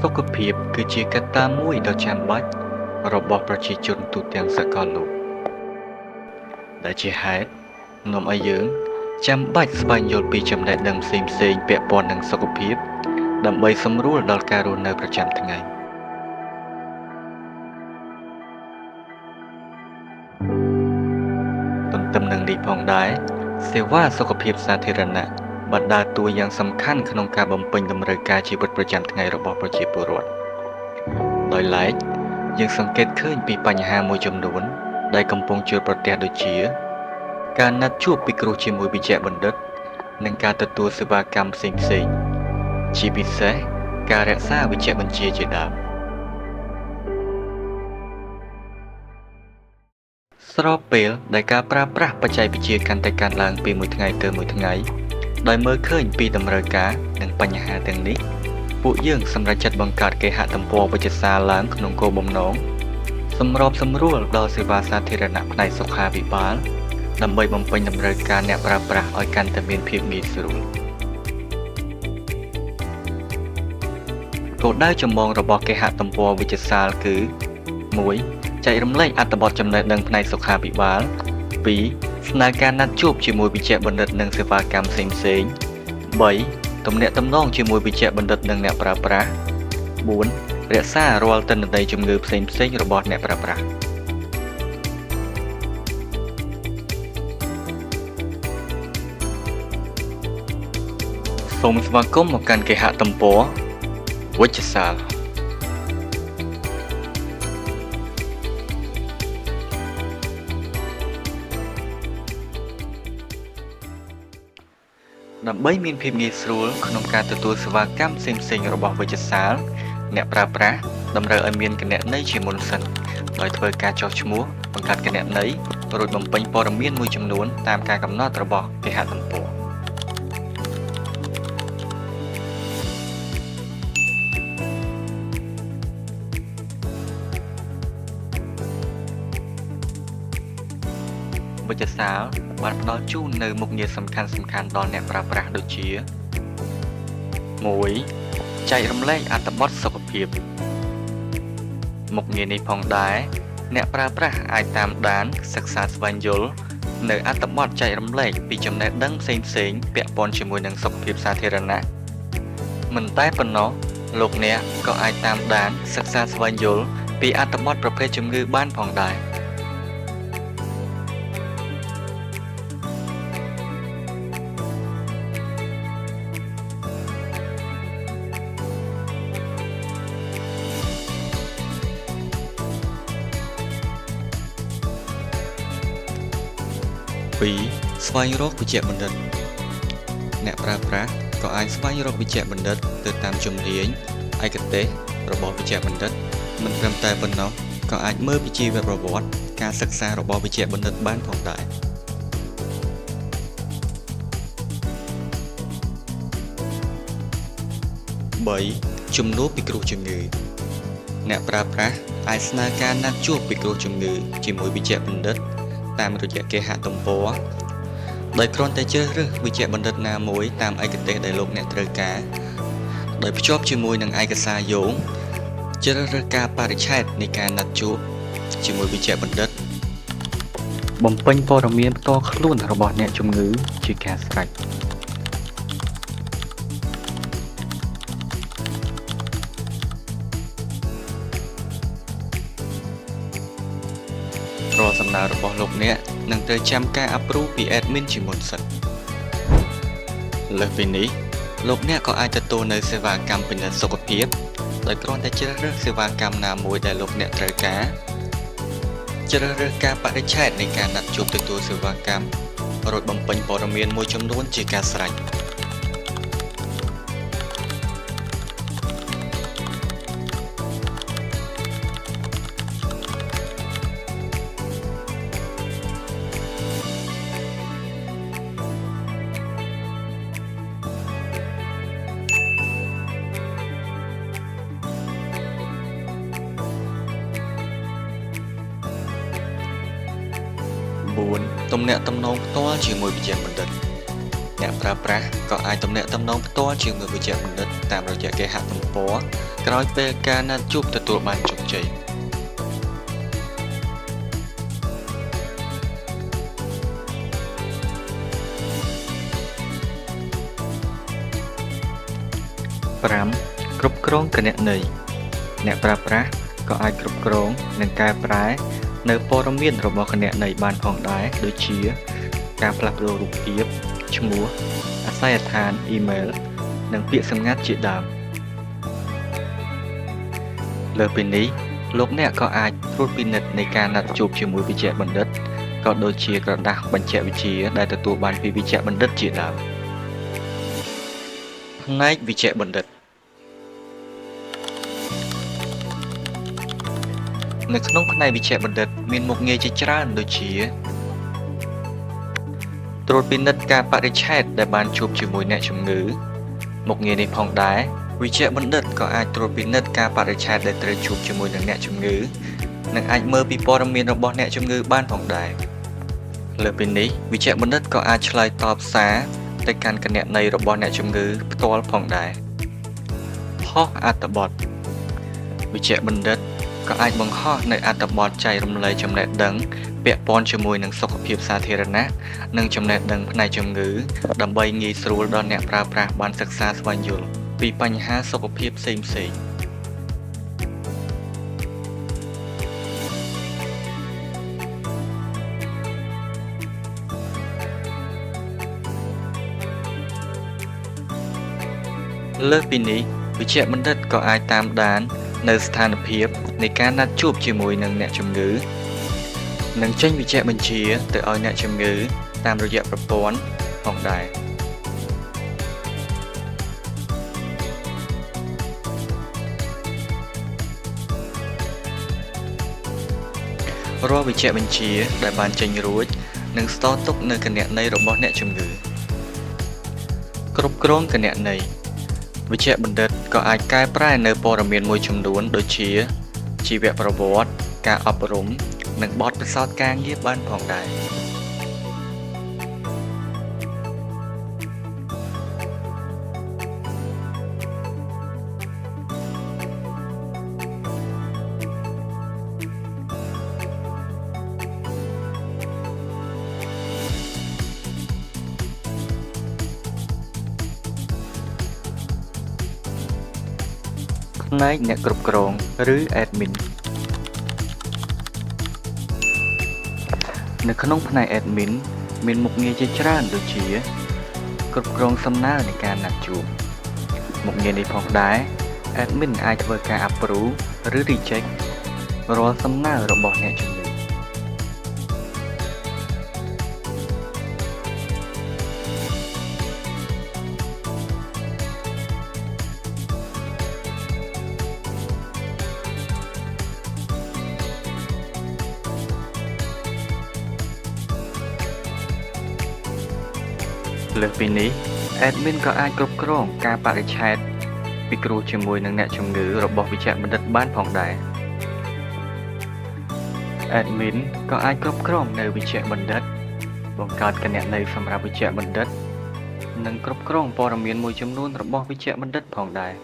សុខភាពគឺជាកត្តាមួយដ៏ចាំបាច់របស់ប្រជាជនទូទាំងសកលលោកដែលជាហេតុនាំឲ្យយើងចាំបាច់ស្វែងយល់ពីចំណេះដឹងផ្សេងៗពាក់ព័ន្ធនឹងសុខភាពដើម្បីសម្រួលដល់ការរស់នៅប្រចាំថ្ងៃទន្ទឹមនឹងនេះផងដែរសេវាសុខភាពសាធារណៈបានដើរតួយ៉ាងសំខាន់ក្នុងការបំពេញតម្រូវការជីវិតប្រចាំថ្ងៃរបស់ប្រជាពលរដ្ឋដោយឡែកយើងសង្កេតឃើញពីបញ្ហាមួយចំនួនដែលកំពុងជួបប្រទះដូចជាការណាត់ជួបពិគ្រោះជាមួយវេជ្ជបណ្ឌិតនិងការទទួលសេវាកម្មផ្សេងៗជាពិសេសការរក្សាវេជ្ជបញ្ជាជាដើមស្របពេលដែលការប្រើប្រាស់បច្ចេកវិទ្យាកាន់តែកើនឡើងពីមួយថ្ងៃទៅមួយថ្ងៃដោយមើលឃើញពីតម្រូវការនិងបញ្ហាទាំងនេះពួកយើងសម្រេចចិត្តបង្កើតគេហទំព័រវិទ្យាសាស្ត្រឡើងក្នុងគោលបំណងសម្របសម្រួលដល់សេវាសាធារណៈផ្នែកសុខាភិបាលដើម្បីបំពេញតម្រូវការអ្នកប្រើប្រាស់ឲ្យកាន់តែមានភាពងាយស្រួលគោលដៅចម្បងរបស់គេហទំព័រវិទ្យាសាស្ត្រគឺ 1. ចែករំលែកអត្ថបទចំណេះដឹងផ្នែកសុខាភិបាល 2. ស្នើការណាត់ជួបជាមួយវេជ្ជបណ្ឌិតនិងសេវាកម្មផ្សេងៗ 3. ទំនាក់ទំនងជាមួយវេជ្ជបណ្ឌិតនិងអ្នកប្រើប្រាស់ 4. រក្សារាល់ទិន្នន័យជំងឺផ្សេងៗរបស់អ្នកប្រើប្រាស់សូមស្វាគមន៍មកកាន់គេហទំព័រវិទ្យាសាស្ត្រដើម្បីមានភាពងាយស្រួលក្នុងការទទួលសេវាកម្មផ្សេងៗរបស់វិទ្យាសាស្ត្រអ្នកប្រើប្រាស់តម្រូវឲ្យមានគណនីជាមុនសិនដោយធ្វើការចុះឈ្មោះបង្កើតគណនីរួចបំពេញព័ត៌មានមួយចំនួនតាមការកំណត់របស់គេហទំព័រវិទ្យាសាស្ត្របានផ្ដល់ជូននូវមុខងារសំខាន់ៗដល់អ្នកប្រើប្រាស់ដូចជា 1. ចែករំលែកអត្ថបទសុខភាពមុខងារនេះផងដែរអ្នកប្រើប្រាស់អាចតាមដានសិក្សាស្វែងយល់នៅអត្ថបទចែករំលែកពីចំណេះដឹងផ្សេងៗពាក់ព័ន្ធជាមួយនឹងសុខភាពសាធារណៈមិនតែប៉ុណ្ណោះលោកអ្នកក៏អាចតាមដានសិក្សាស្វែងយល់ពីអត្ថបទប្រភេទជំងឺបានផងដែរ 2. ស្វែងរកវេជ្ជបណ្ឌិតអ្នកប្រើប្រាស់ក៏អាចស្វែងរកវេជ្ជបណ្ឌិតទៅតាមជំនាញឯកទេសរបស់វេជ្ជបណ្ឌិតមិនត្រឹមតែប៉ុណ្ណោះក៏អាចមើលពីជីវប្រវត្តិការសិក្សារបស់វេជ្ជបណ្ឌិតបានផងដែរ 3. ជំនួបពិគ្រោះជំងឺអ្នកប្រើប្រាស់អាចស្នើការណាត់ជួបពិគ្រោះជំងឺជាមួយវេជ្ជបណ្ឌិតតាមរយៈគេហទំព័រដោយគ្រាន់តែជ្រើសរើសវេជ្ជបណ្ឌិតណាមួយតាមឯកទេសដែលលោកអ្នកត្រូវការដោយភ្ជាប់ជាមួយនឹងឯកសារយោងជ្រើសរើសការបរិច្ឆេទនៃការណាត់ជួបជាមួយវេជ្ជបណ្ឌិតបំពេញព័ត៌មានផ្ទាល់ខ្លួនរបស់អ្នកជំងឺជាការស្រេចរាល់សំណើរបស់លោកអ្នកនឹងត្រូវចាំការ approve ពី admin ជាមុនសិនលើសពីនេះលោកអ្នកក៏អាចទទួលនូវសេវាកម្មពិនិត្យសុខភាពដោយគ្រាន់តែជ្រើសរើសសេវាកម្មណាមួយដែលលោកអ្នកត្រូវការជ្រើសរើសការបរិច្ឆេទនៃការណាត់ជួបទទួលសេវាកម្មរួចបំពេញព័ត៌មានមួយចំនួនជាការស្រេច 4. ទំនាក់ទំនងផ្ទាល់ជាមួយវេជ្ជបណ្ឌិត អ្នកប្រើប្រាស់ក៏អាចទំនាក់ទំនងផ្ទាល់ជាមួយវេជ្ជបណ្ឌិតតាមរយៈគេហទំព័រក្រោយពេលការណាត់ជួបទទួលបានជោគជ័យ។ 5គ្រប់គ្រងគណនីអ្នកប្រើប្រាស់ក៏អាចគ្រប់គ្រងនិងកែប្រែនៅព័ត៌មានរបស់គណនីបានផងដែរដូចជាការផ្លាស់ប្ដូររូបភាពឈ្មោះអាសយដ្ឋានអ៊ីមែលនិងពាក្យសម្ងាត់ជាដើមលើសពីនេះលោកអ្នកក៏អាចត្រួតពិនិត្យនៃការណាត់ជួបជាមួយវេជ្ជបណ្ឌិតក៏ដូចជាក្រដាសបញ្ជាក់វិជ្ជាដែលទទួលបានពីវេជ្ជបណ្ឌិតជាដើមផ្នែកវេជ្ជបណ្ឌិតនៅក្នុងផ្នែកវេជ្ជបណ្ឌិតមានមុខងារជាច្រើនដូចជាត្រួតពិនិត្យការបរិច្ឆេទដែលបានជួបជាមួយអ្នកជំងឺមុខងារនេះផងដែរវេជ្ជបណ្ឌិតក៏អាចត្រួតពិនិត្យការបរិច្ឆេទដែលត្រូវជួបជាមួយនឹងអ្នកជំងឺនិងអាចមើលពីព័ត៌មានរបស់អ្នកជំងឺបានផងដែរលើសពីនេះវេជ្ជបណ្ឌិតក៏អាចឆ្លើយតបសារទៅកាន់គណនីរបស់អ្នកជំងឺផ្ទាល់ផងដែរផុសអត្ថបទវេជ្ជបណ្ឌិតក៏អាចបង្ហោះនៅអត្ថបទចែករំលែកចំណេះដឹងពាក់ព័ន្ធជាមួយនឹងសុខភាពសាធារណៈនិងចំណេះដឹងផ្នែកជំងឺដើម្បីងាយស្រួលដល់អ្នកប្រើប្រាស់បានសិក្សាស្វែងយល់ពីបញ្ហាសុខភាពផ្សេងៗលើសពីនេះវេជ្ជបណ្ឌិតក៏អាចតាមដាននៅស្ថានភាពនៃការណាត់ជួបជាមួយនឹងអ្នកជំងឺនិងចេញវេជ្ជបញ្ជាទៅឲ្យអ្នកជំងឺតាមរយៈប្រព័ន្ធផងដែររាល់វេជ្ជបញ្ជាដែលបានចេញរួចនឹងស្តុកទុកនៅគណនីរបស់អ្នកជំងឺគ្រប់គ្រងគណនីវេជ្ជបណ្ឌិតក៏អាចកែប្រែនៅព័ត៌មានមួយចំនួនដូចជាជីវប្រវត្តិការអប់រំនិងបទពិសោធន៍ការងារបានផងដែរផ្នែកអ្នកគ្រប់គ្រងឬ Admin នៅក្នុងផ្នែក Admin មានមុខងារជាច្រើនដូចជាគ្រប់គ្រងសំណើនៃការណាត់ជួបមុខងារនេះផងដែរ Admin អាចធ្វើការ Approve ឬ Reject រាល់សំណើរបស់អ្នកជំងឺលើសពីនេះ Admin ក៏អាចគ្រប់គ្រងការបរិច្ឆេទពិគ្រោះជាមួយនឹងអ្នកជំងឺរបស់វេជ្ជបណ្ឌិតបានផងដែរ Admin ក៏អាចគ្រប់គ្រងនៅវេជ្ជបណ្ឌិតបង្កើតគណនីសម្រាប់វេជ្ជបណ្ឌិតនិងគ្រប់គ្រងព័ត៌មានមួយចំនួនរបស់វេជ្ជបណ្ឌិតផងដែរ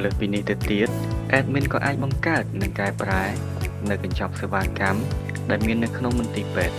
លើសពីនេះទៅទៀត Admin ក៏អាចបង្កើតនិងកែប្រែនៅកញ្ចប់សេវាកម្មដែលមាននៅក្នុងមន្ទីរពេទ្យ